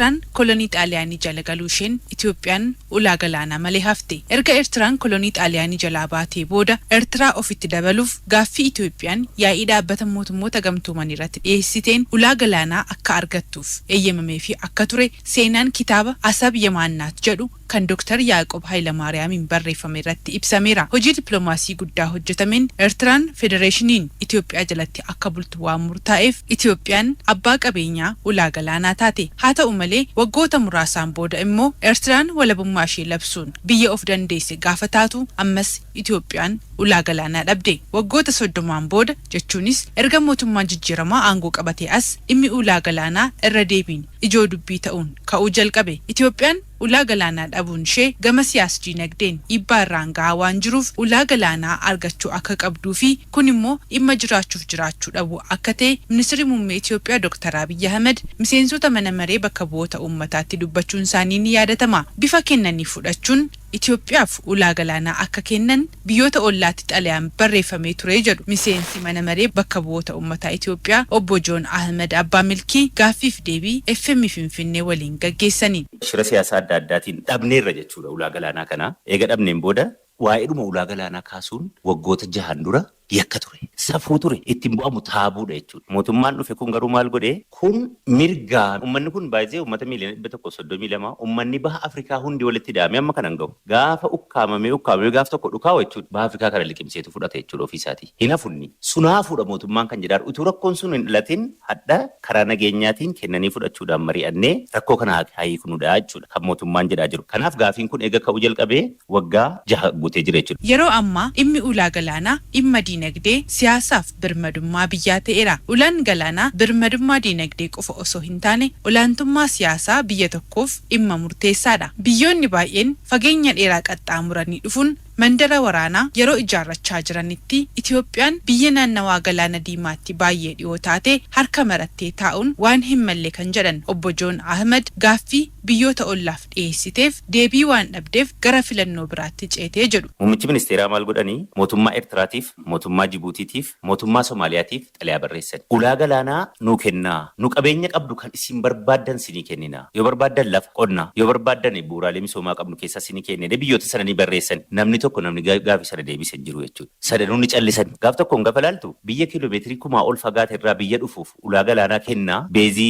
Eertiraan kolonii Xaaliyaanii jala galuu isheen Itoophiyaan ulaa galaanaa malee hafte. Erga Eertiraan kolonii Xaaliyaanii jalaa baatee booda Eertiraa ofitti dabaluuf gaaffii Itoophiyaan yaa'ii Dhaabbata Mootummoota Gamtoomanii irratti dhiyeessiteen ulaa galaanaa akka argattuuf eeyyamameefii akka ture seenaan kitaaba Asab Yemaannaat jedhu kan Doktar Yaaqoob Hayilamaariyaamiin barreeffame irratti ibsameera. Hojii dippilomaasii guddaa hojjetameen Eertiraan federeeshiniin Itoophiyaa jalatti akka bultu waan murtaa'eef Itoophiyaan abbaa qabeenyaa ulaa galaanaa taate. Haa ta'u malee waggoota muraasaan booda immoo Eertiraan walabummaa ishee labsuun biyya of dandeesse gaafa taatu ammas Itoophiyaan ulaa galaanaa dhabde. Waggoota 30n booda jechuunis erga mootummaan jijjiiramaa aangoo qabatee as dhimmi ulaa galaanaa irra deebiin ijoo dubbii ta'uun ka'uu jalqabe. Itoophiyaan ulaa galaanaa dhabuun ishee gama siyaas-diinagdeen dhiibbaa irraan gahaa waan jiruuf ulaa galaanaa argachuu akka qabduu fi kun immoo dhimma jiraachuuf jiraachuu dhabuu akka ta'e Ministirri Muummee Itoophiyaa Doktar Abiyyi Ahimad miseensota mana maree bakka bu'oota uummataatti dubbachuun isaanii ni yaadatama. Bifa kennanii fudhachuun Itoophiyaaf ulaa galaanaa akka kennan biyyoota ollaatti xalayaan barreeffamee ture jedhu miseensi mana maree bakka bu'oota uummataa Itoophiyaa Obbo Joon Ahimad Abbaa Milkii gaaffiif deebii FM Finfinnee waliin gaggeessaniin. Shira siyaasaa adda addaatiin dhabneerra jechuudha ulaa galaanaa kana. Eega dhabneen booda waa'eedhuma ulaa galaanaa kaasuun waggoota jahan dura yakka ture. Safuu ture. Ittiin bu'amu taabuudha jechuudha. Mootummaan dhufe kun garuu maal godhee? Kun mirga. Uummanni kun baay'ee uummata miiliyoona 132, uummanni baha Afrikaa hundi walitti hidhamee amma kana hin gahu. Gaafa ukkaamamee ukkaamamee gaaf tokko dhukaa'u jechuudha. Baha Afrikaa kana liqimseetu fudhata jechuudha ofiisaatii. Hin hafunni. Sunaafuudha mootummaan kan jedhaan. Utuu rakkoon sun hin dhalatin hadha karaa nageenyaatiin kennanii fudhachuudhaan mari'annee rakkoo kana hiiknudha jechuudha kan mootummaan jedhaa jiru. Kanaaf gaafiin kun eega ka'uu jalqabee waggaa 6 guutee jira jechuudha. Yeroo ammaa dhimmi ulaa galaanaa dhimma diinagdee, siyaasaaf birmadummaa biyyaa ta'eera. Ulaan galaanaa birmadummaa diinagdee qofa osoo hin taane olaantummaa siyaasaa biyya tokkoof dhimma murteessaadha. Biyyoonni baay'een fageenya dheeraa qaxxaamuranii dhufuun mandara waraanaa yeroo ijaarrachaa jiranitti Itoophiyaan biyya naannawaa Galaana Diimaatti baay'ee dhiyoo taate harka marattee taa'uun waan hin malle kan jedhan Obbo Joon Ahimad gaaffii biyyoota ollaaf dhiyeessiteef deebii waan dhabdeef gara filannoo biraatti ceetee jedhu. Muummichi ministeeraa maal godhanii? Mootummaa Eertiraatiif, mootummaa Jibuutiitiif, mootummaa Somaaliyaatiif xalayaa barreessan. Ulaa galaanaa nuu kennaa. Nu qabeenya qabdu kan isin barbaaddan sinii kennina. Yoo barbaaddan lafa qonnaa, yoo barbaaddan bu'uuraalee misoomaa qabnu keessaa sinii kennine biyyoota sana ni barreessan. Namni tokko namni gaafii sana deebise hin jiru jechuudha. Sadanuu ni callisan. Gaaf tokkoon gaafa ilaaltu biyya kiiloomeetirii 1000 ol fagaate irraa biyya dhufuuf ulaa galaanaa kennaa, base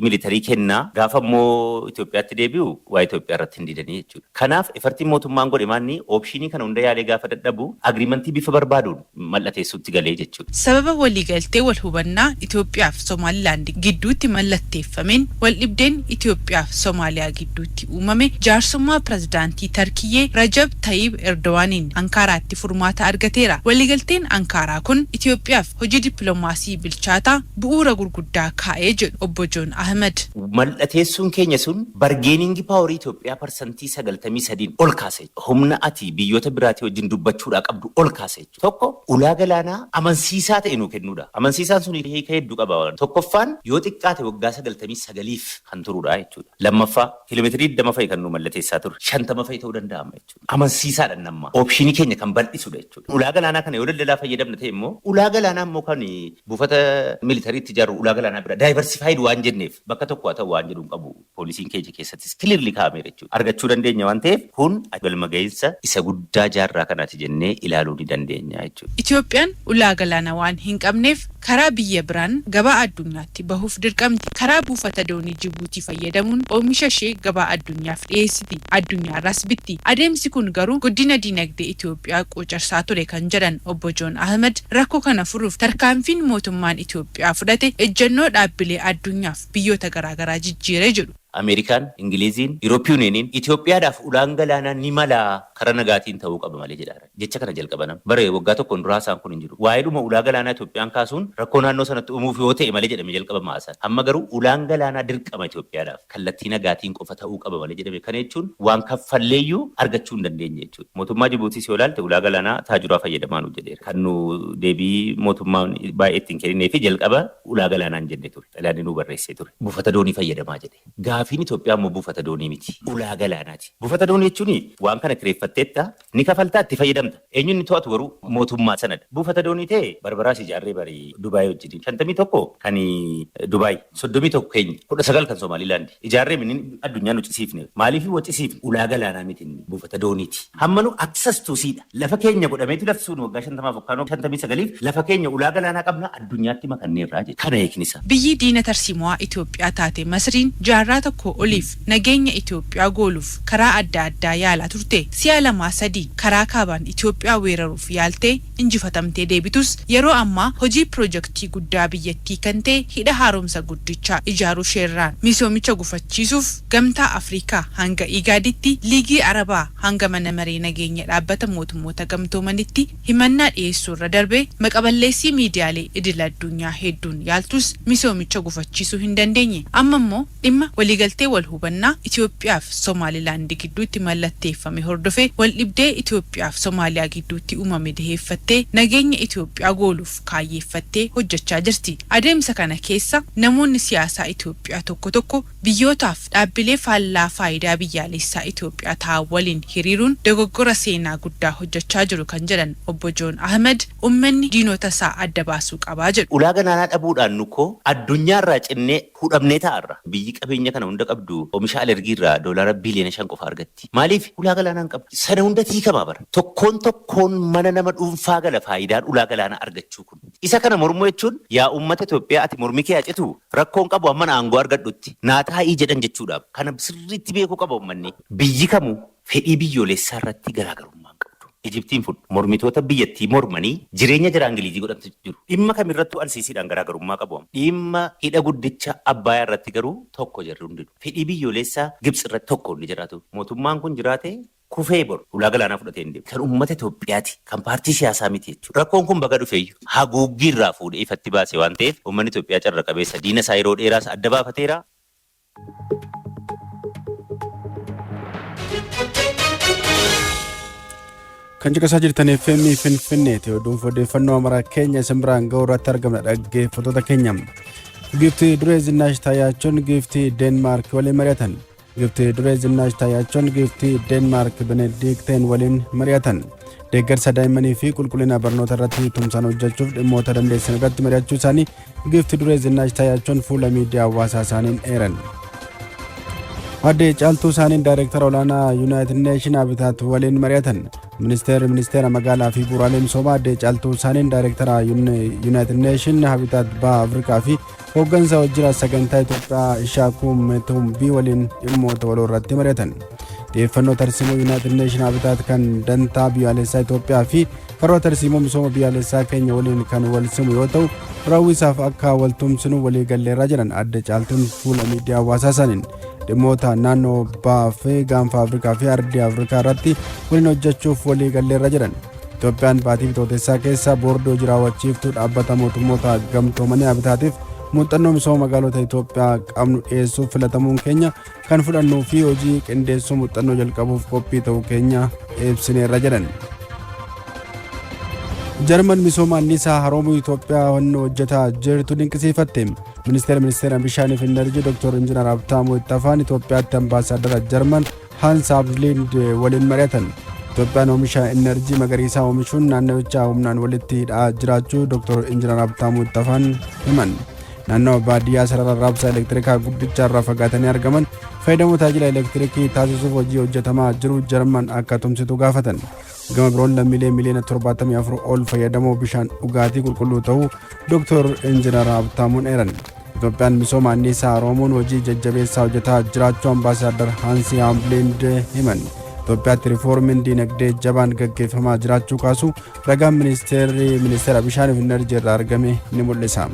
military kennaa, gaafa immoo Itoophiyaatti deebi'u waa Itoophiyaa irratti hin didanii jechuudha. Kanaaf effortiin mootummaan godhe maanni optionii kana hunda yaalee gaafa dadhabu agreementii bifa barbaaduun mallateessuutti galee jechuudha. Sababa waliigaltee wal hubannaa Itoophiyaaf Somaalilaand gidduutti mallatteeffameen waldhibdeen Itoophiyaaf Somaaliyaa gidduutti uumame jaarsummaa pirezidaantii Tarkiyyee Rajab Tayyib Erdowaaniin Ankaaraatti furmaata argateera. Waliigalteen Ankaaraa kun Itoophiyaaf hojii dippiloomaasii bilchaataa bu'uura gurguddaa kaa'ee jedhu Obbo Joon Ahimad. Mallateessuun keenya sun bargaining powerii Itoophiyaa 93% ol kaase. Humna ati biyyoota biraatii wajjin dubbachuudhaa qabdu ol kaase jechuudha. Tokko ulaa galaanaa amansiisaa ta'e nuu kennuudha. Amansiisaan sun hiika hedduu qaba. Tokkoffaan yoo xiqqaate waggaa 99f kan turudha jechuudha. Lammaffaa kiiloomeetirii 20 fa'i kan nu mallateessaa turre 50 fa'i ta'uu danda'ama jechuudha. Amansiisaadha namma. Optionii keenya kan bal'isudha jechuudha. Ulaa galaanaa kana yoo daldalaa fayyadamna ta'e immoo ulaa galaanaa immoo kan buufata militaryitti ijaaru ulaa galaanaa bira diversified waan jenneef bakka tokko haa ta'u waan jedhu hin qabu. Policyn keenya keessattis clearly kaa'ameera jechuudha. Argachuu dandeenya waan ta'eef kun galma gahinsa isa guddaa jaarraa kanaati jennee ilaaluu ni dandeenya jechuudha. Itoophiyaan ulaa galaanaa waan hin qabneef karaa biyya biraan gabaa addunyaatti bahuuf dirqamti. Karaa buufata doonii Jibuutii fayyadamuun oomisha ishee gabaa addunyaaf dhiyeessiti. Addunyaarraas bitti. Adeemsi kun garuu guddina diinagdee Itoophiyaa quucarsaa ture kan jedhan Obbo Joon Ahimad rakkoo kana furuuf tarkaanfiin mootummaan Itoophiyaa fudhate ejjennoo dhaabbilee addunyaaf biyyoota garaagaraa jijjiiree jedhu. Ameerikaan, Ingiliziin, European Unioniin Itoophiyaadhaaf ulaan galaanaa ni malaa karaa nagaatiin ta'uu qaba malee jedhaara. Jecha kana jalqabanam. Bare waggaa tokkoon duraa isaan kun hin jiru. Waa'eedhuma ulaa galaanaa Itoophiyaan kaasuun rakkoo naannoo sanatti uumuuf yoo ta'e malee jedhame jalqabama haasaan. Amma garuu ulaan galaanaa dirqama Itoophiyaadhaaf kallattii nagaatiin qofa ta'uu qaba malee jedhame. Kana jechuun waan kaffalleeyyuu argachuu hin dandeenye jechuudha. Mootummaa Jibuutiis yoo ilaalte ulaa galaanaa taajuraa fayyadamaa nu jedheera. Kan nu deebii mootummaan baay'ee ittiin kenninee fi jalqaba ulaa galaanaa hin jenne ture. Xalayaanni nu barreessee ture. Buufata doonii fayyadamaa jedhe. Gaafii Gaafiin Itoophiyaa immoo buufata doonii miti. Ulaa galaanaati. Buufata doonii jechuun waan kana kireeffatteetta, ni kafaltaa, itti fayyadamta. Eenyuun inni to'atu garuu mootummaa sanadha. Buufata doonii ta'e Barbaraas ijaarree barii Dubaay wajjin. 51 kan Dubaay, 31 keenya, 19 kan Somaalilaandi. Ijaarree minni addunyaa nu cisiifne. Maaliif wacisiifne? Ulaa galaanaa miti, inni buufata dooniiti. Hamma nu access to seadha. Lafa keenya godhameetu lafti sun waggaa 50f yookaan 59f lafa keenya ulaa galaanaa qabna, addunyaatti makanneerraa jedhe. Kana hiiknisa. Biyyi diina tarsiimawaa Itoophiyaa taate Masriin jaarraa tokko oliif nageenya Itoophiyaa gooluuf karaa adda addaa yaalaa turte. Si'a lamaa sadii karaa kaabaan Itoophiyaa weeraruuf yaaltee injifatamtee deebitus, yeroo ammaa hojii pirojektii guddaa biyyattii kan ta'e Hidha Haaromsa Guddichaa ijaaruu isheerraan misoomicha gufachiisuuf Gamtaa Afrikaa hanga Igaaditti, Liigii Arabaa hanga Mana Maree Nageenya Dhaabbata Mootummoota Gamtoomanitti himannaa dhiyeessuu irra darbee maqaballeessii miidiyaalee idil-addunyaa hedduun yaaltus misoomicha gufachiisuu hin dandeenye. Amma immoo dhimma waliigaltee wal hubannaa Itoophiyaaf Somaalilaandi gidduutti mallatteeffame hordofee waldhibdee Itoophiyaaf Somaaliyaa gidduutti uumame daheeffattee nageenya Itoophiyaa gooluuf kaayyeeffattee hojjechaa jirti. Adeemsa kana keessa namoonni siyaasaa Itoophiyaa tokko tokko biyyootaaf dhaabbilee faallaa faayidaa biyyaalessaa Itoophiyaa ta'an waliin hiriiruun dogoggora seenaa guddaa hojjechaa jiru kan jedhan Obbo Joon Ahmed, uummanni diinota isaa adda baasuu qabaa jedhu. Ulaa galaanaa dhabuudhaan nu koo addunyaarraa cinnee hudhamnee taa'arra. Biyyi qabeenya kana hunda qabdu oomisha alergiirraa doolaara biiliyoona 5 qofa argatti. Maaliif? Ulaa galaanaa hin qabdu. Sana hunda tiikamaa bara. Tokkoon tokkoon mana nama dhuunfaa gala faayidaan ulaa galaanaa argachuu kun. Isa kana mormuu jechuun, yaa uummata Itoophiyaa, ati mormi kee hacitu, rakkoon qabu, amma aangoo argadhutti naa taa'ii jedhan jechuudha. Kana sirriitti beekuu qaba uummanni. Biyyi kamuu fedhii biyyoolessaa irratti garaagarummaa hin qabdu. Ijiptiin fudhu. Mormitoota biyyattii mormanii jireenya jara Ingilizii godhantu jiru. Dhimma kamirrattuu Alsiisiidhaan garaagarummaa qabu. Dhimma Hidha Guddicha Abbayaa irratti garuu tokko jarri hundinuu. Fedhii biyyoolessaa Gibxi irratti tokko hundi jiraatu. Mootummaan kun jiraate kufee boru ulaa galaanaa fudhatee hin deemu. Kan uummata Itoophiyaati. Kan paartii siyaasaa miti jechuudha. Rakkoon kun baga dhufeeyyu haguuggii irraa fuudhee ifatti baase waan ta'eef, uummanni Itoophiyaa carra qabeessa, diina isaa yeroo dheeraas adda baafateera. Kan caqasaa jirtan FM Finfinneeti. Oduun odeeffannoo amara keenya isin biraan ga'uu irratti argamna, dhaggeeffattoota keenya. Giiftii Duree Zinnaash Taayyaachoon giiftii Deenmaark waliin mari'atan. Giiftii Duree Zinnaash Taayyaachoon giiftii Deenmaark Benedikteen waliin mari'atan. Deeggarsa daa'immanii fi qulqullina barnoota irratti tumsaan hojjechuuf dhimmoota dandeessan irratti mari'achuu isaanii giiftii Duree Zinnaash Taayyaachoon fuula miidiyaa hawaasaa isaaniin eeran. Aadde Caaltuu Saaniin Daayireektara olaanaa United Nation Habitat waliin mari'atan. Ministeerri Ministeera Magaalaa fi Bu'uuraalee Misoomaa Aadde Caaltuu Saaniin Daayireektara United Nation Habitat Baha Afrikaa fi hooggansa wajjira sagantaa Itoophiyaa Ishaakuu Metumbii waliin dhimmoota waloo irratti mari'atan. Xiyyeeffannoo tarsiimoo United Nation Habitat kan dantaa biyyaalessaa Itoophiyaa fi karoora tarsiimoo misooma biyyaalessaa keenya waliin kan wal simu yoo ta'u, raawwisaaf akka wal tumsinu walii galleerraa jedhan Aadde Caaltuun fuula miidiyaa hawaasaa isaaniin. Dhimmoota naannoo bahaa fi Gaanfa Afrikaa fi ardii Afrikaa irratti waliin hojjechuuf walii galleerra jedhan. Itoophiyaan baatii Bitootessaa keessa boordii hojii raawwachiiftuu Dhaabbata Mootummoota Gamtoomanii Habitaatiif muuxannoo misooma magaalota Itoophiyaa qabnu dhiyeessuuf filatamuun keenya kan fudhannuu fi hojii qindeessuu muuxannoo jalqabuuf qophii ta'uu keenya ibsineerra jedhan. Jarman misooma anniisaa haroomuu Itoophiyaa hojjetaa jirtu dinqisiifatte. Ministeera Bishaanii fi Enerjii Dr. Injinar Habtaamuu Ittafaan Itoophiyaatti ambaasaadara Jarman Hans Ablind waliin mari'atan. Itoophiyaan oomisha enerjii magariisaa oomishuun naannawicha humnaan walitti hidhaa jiraachuu Dr. Injinar Habtaamuu Ittafaan himan. Naannawa baadiyyaa sarara raabsaa elektirikaa guddicha irraa fagaatanii argaman fayyadamoo tajaajila elektirikii taasisuuf hojii hojjetamaa jiru Jarman akka tumsitu gaafatan. Gama biroon lammiilee miliyoona 74 ol fayyadamoo bishaan dhugaatii qulqulluu ta'uu Dr. Injinar Habtaamuun eeran. Itoophiyaan misooma anniisaa haaroomuun hojii jajjabeessaa hojjetaa jiraachuu ambaasaaddar Haansi Haamblind himan. Itoophiyaatti riifoormiin diinagdee jabaan gaggeeffamaa jiraachuu kaasu ragaan ministeerri Ministeera Bishaanii fi Enerjii irraa argame ni mul'isa.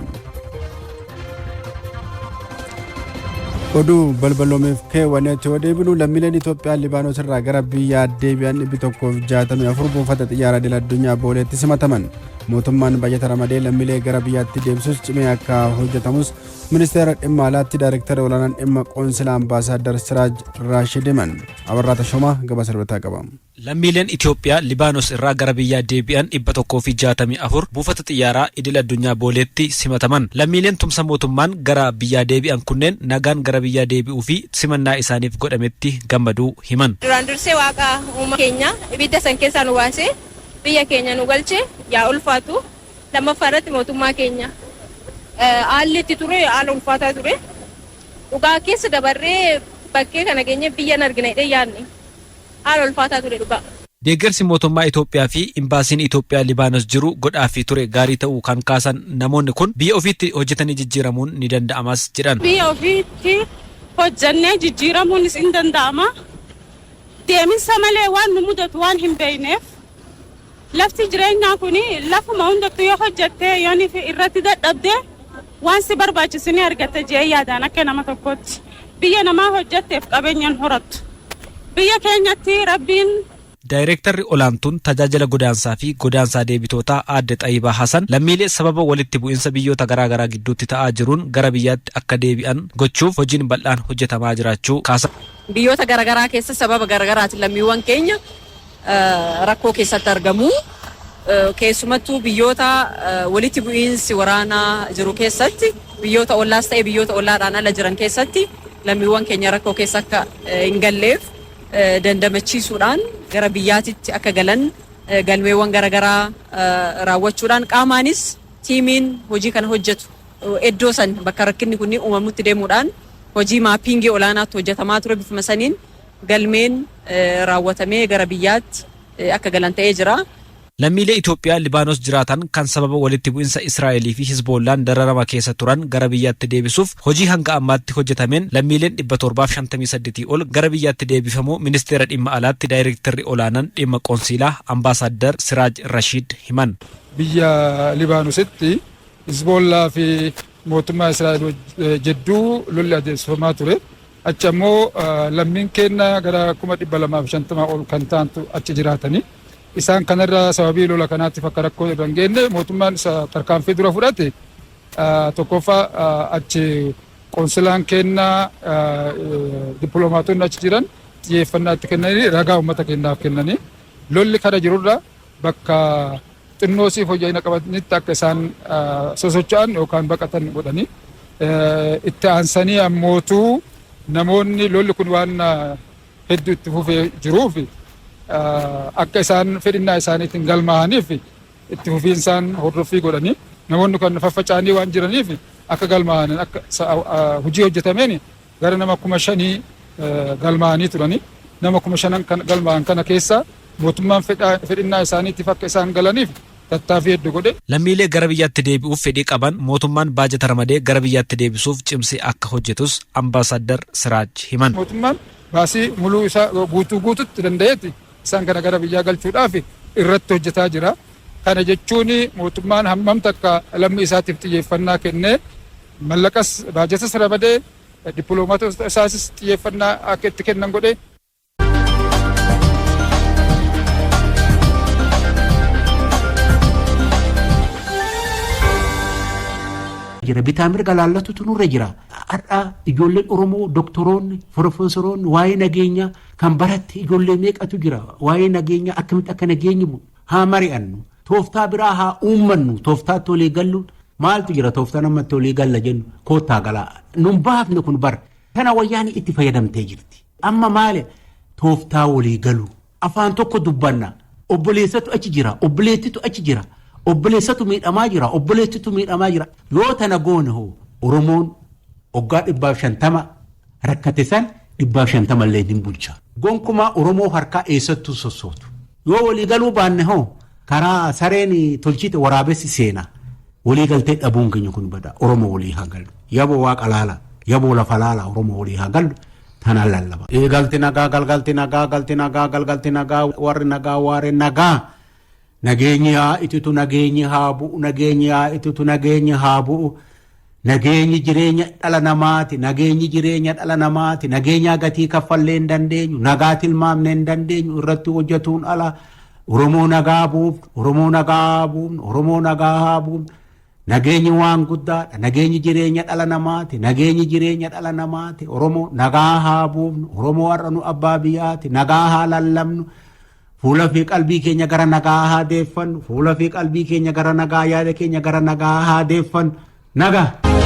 Oduu balbaloomeef keewwaneetti yoo deebinu, lammiileen Itoophiyaa Libaanos irraa gara biyyaa deebi'an 164 buufata xiyyaara idil addunyaa Booleetti simataman. Mootummaan baajata ramadee lammiilee gara biyyaatti deebisuus cimee akka hojjetamus Ministeera Dhimma Alaatti Daayirektara Olaanaan Dhimma Qoonsilaa Ambaasaaddar Siraaj Raashid himan. Abarraa Tashoomaa gabaasa dabalataa qaba. Lammiileen Itoophiyaa Libaanos irraa gara biyyaa deebi'an 164 buufata xiyyaaraa idil addunyaa Booleetti simataman. Lammiileen tumsa mootummaan gara biyyaa deebi'an kunneen nagaan gara biyyaa deebi'uu fi simannaa isaaniif godhametti gammaduu himan. Duraan dursee Waaqa uumaa keenya ibidda san keessaa nu baasee biyya keenya nu galche yaa ulfaatu. Lammaffaa irratti mootummaa keenya haalli itti ture haala ulfaataa ture. Dhugaa keessa dabarree bakkee kana geenyee biyya hin argina jedhee hin yaadne. Haala ulfaataa ture dhugaa. Deeggarsi mootummaa Itoophiyaa fi Imbaasiin Itoophiyaa Libaanos jiru godhaafii ture gaarii ta'uu kan kaasan namoonni kun, biyya ofiitti hojjetanii jijjiiramuun ni danda'amas jedhan. Biyya ofiitti hojjennee jijjiiramuunis in danda'ama. Deeminsa malee waan nu mudatu waan hin beekneef lafti jireenyaa kun lafuma hundattuu yoo hojjette yooniif irratti dadhabde waan si barbaachisu ni argatta je'ee yaadaan akka nama tokkootti. Biyya namaa hojjatteef qabeenya hin horattu. Biyya keenyatti Rabbiin. Daayreektarri olaantuun Tajaajila Godaansaa fi Godaansaa Deebitootaa Aadde Xayibaa Hasan lammiilee sababa walitti bu'insa biyyoota garaagaraa gidduutti ta'aa jiruun gara biyyaatti akka deebi'an gochuuf hojiin bal'aan hojjetamaa jiraachuu kaasan. Biyyoota garaagaraa keessa sababa garaagaraatiin lammiiwwan keenya rakkoo keessatti argamu. Keessumattuu biyyoota walitti bu'iinsi waraanaa jiru keessatti, biyyoota ollaas ta'e biyyoota ollaadhaan ala jiran keessatti lammiiwwan keenya rakkoo keessa akka hin galleef dandamachiisuudhaan gara biyyaatitti akka galan galmeewwan garaagaraa raawwachuudhaan qaamaanis tiimiin hojii kana hojjetu eddoo san bakka rakkinni kunniin uumamutti deemuudhaan hojii maappiingii olaanaatu hojjetamaa ture bifuma saniin galmeen raawwatamee gara biyyaatti akka galan ta'ee jira. Lammiilee Itoophiyaa Libaanos jiraatan kan sababa walitti bu'insa Israa'elii fi Hizboollaan dararama keessa turan gara biyyaatti deebisuuf hojii hanga ammaatti hojjetameen lammiileen 758 ol gara biyyaatti deebifamuu Ministeera Dhimma Alaatti Daayreektarri Olaanaan Dhimma Qonsiilaa Ambaasaaddar Siraaj Rashiid himan. Biyya Libaanositti Hizboollaa fi mootummaa Israa'el jidduu lolli adeemsifamaa ture. Achi ammoo lammiin keenna gara 250,000 ol kan ta'antu achi jiraatani. Isaan kanarra sababii lola kanaatiif akka rakkoo irra hin geenne mootummaan isa tarkaanfii dura fudhate tokkoffaa achi qonsilaan keenna dippiloomaatonni achi jiran xiyyeeffannaa itti kennanii ragaa uummata keennaaf kennanii lolli kara jirurra bakka xinnoo sii fooyya'ina qabanitti akka isaan sosocho'an yookaan baqatan godhanii itti aansanii ammootuu namoonni lolli kun waan hedduu itti fufee jiruuf akka isaan fedhinnaa isaaniitiin galmaa'aniif itti fufiinsaan hordoffii godhanii namoonni kan faffaca'anii waan jiraniif akka galmaa'an akka hojii hojjetameen gara nama 5,000 galmaa'anii turanii nama 5,000 kan galmaa'an kana keessa mootummaan fedhinnaa isaaniitiif akka isaan galaniif tattaaffii heddu godhe. Lammiilee gara biyyaatti deebi'uuf fedhii qaban mootummaan baajata ramadee gara biyyaatti deebisuuf cimsee akka hojjetus Ambaasaaddar Siraaj himan. Mootummaan baasii muluu isaa guutuu guututti danda'eeti isaan kana gara biyyaa galchuudhaaf irratti hojjetaa jira. Kana jechuun mootummaan hammam takka lammii isaatiif xiyyeeffannaa kennee mallaqas baajatas ramadee dippiloomaatota isaasis xiyyeeffannaa akka itti kennan godhe. Jira bitaa mirga laallatutu nurra jira. Har'a ijoolleen Oromoo doktoroonni, profeesoroonni waa'ee nageenyaa kan baratte ijoollee meeqatu jira. Waa'ee nageenyaa akkamitti akka nageenyi bu'u haa mari'annu. Tooftaa biraa haa uummannu. Tooftaatti walii galluun maaltu jira tooftaa namatti walii galla jennu koottaa galaa. Nun baafne kun bara. Kana wayyaanii itti fayyadamtee jirti. Amma maali tooftaa walii galuu. Afaan tokko dubbanna. Obboleessatu achi jira. Obboleettitu achi jira. Obboleessatu miidhamaa jira. Obboleettitu miidhamaa jira. Yoo tana goone hoo Oromoon waggaa 150 rakkate san 150 illee hin bulcha. Gonkumaa Oromoo harkaa eessattuu sossootu. Yoo walii galuu baanne hoo karaa sareen tolchite waraabessi seena. Walii galtee dhabuun keenya kun bada. Oromoo walii haa gallu. Yaboo waaqa laala. Yaboo lafa laala. Oromoo walii haa gallu. Tanaan lallaba. Galti nagaa galgalti nagaa galti nagaa galgalti nagaa warri nagaa waare nagaa. Nageenyi haa ititu nageenyi haa bu'u nageenyi haa ititu nageenyi haa bu'u. Nageenyi jireenya dhala namaati nageenyi jireenya dhala namaati nageenyaa gatii kaffallee hin dandeenyu nagaa tilmaamnee hin dandeenyu irratti hojjetuun ala Oromoo nagaa buufnu, Oromoo nagaa buufnu, Oromoo nagaa haa buufnu. Nageenyi waan guddaadha. Nageenyi jireenya dhala namaati. Nageenyi jireenya dhala namaati. Oromoo nagaa haa buufnu. Oromoo har'a nu abbaa biyyaati. Nagaa haa lallabnu. Fuula fi qalbii keenya gara nagaa haa deeffannu. Fuula fi qalbii keenya gara nagaa, yaada keenya gara nagaa haa deeffannu. Nagaa.